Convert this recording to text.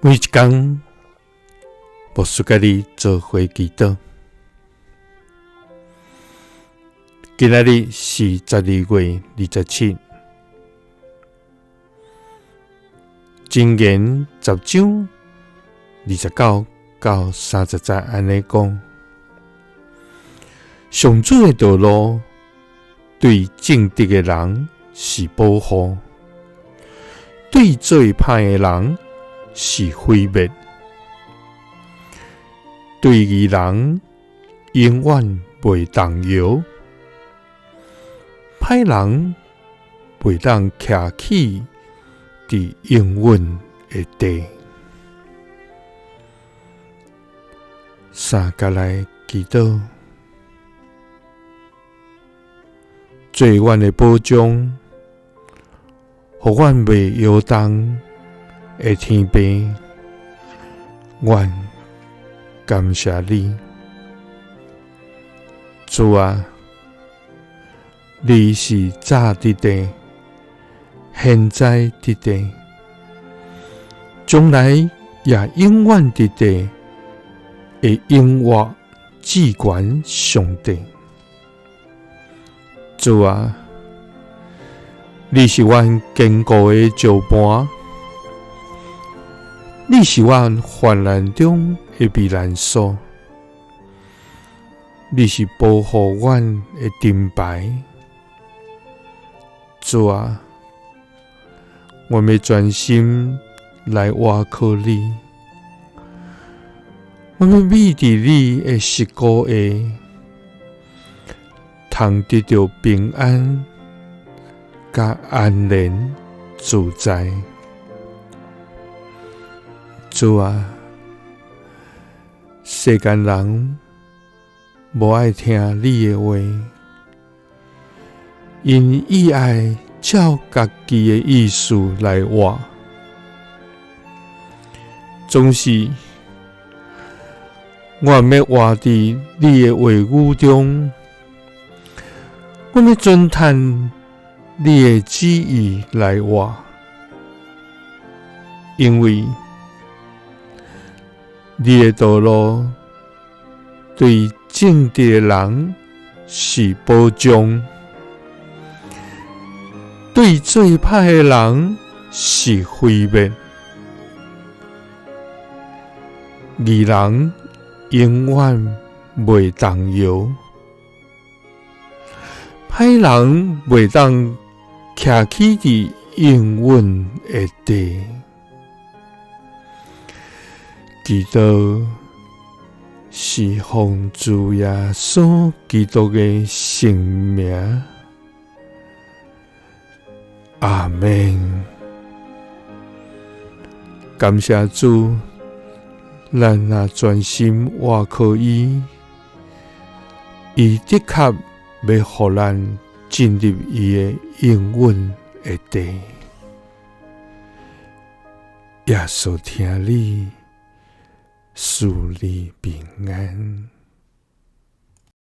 每一工，牧師佮你做伙祈禱。今仔日是12月27，箴言10章29到30節按呢講：上主的道路對正直的人是保護，對做歹的人是毀滅，對義人永遠袂動搖，歹人袂當徛起佇應允的地。三佮來祈禱，做阮的保障，予阮袂搖動的天父，阮感謝你，主啊，你是早佇地，現在佇地，將來也永遠佇地的永活至懸上帝。主啊，你是阮堅固的石盤，你是阮患難中的避難所，你是保護阮的盾牌。主啊，阮欲專心來倚靠你，阮欲覕佇你的膝股下，通得著平安佮安然自在。主啊，世間人無愛聽你的話，𪜶意愛照家己的意思來活，總是阮欲活佇你的話語中，阮欲遵趁你的旨意來活，因為你的道路對正直的人是保障，對做歹的人是毀滅。義人永遠袂動搖，歹人袂當徛起佇應允的地。祈禱是奉主耶穌基督的聖名，阿們。感謝主，咱若專心倚靠伊，伊的確欲予咱進入伊的應允的地。耶穌疼你，賜你平安。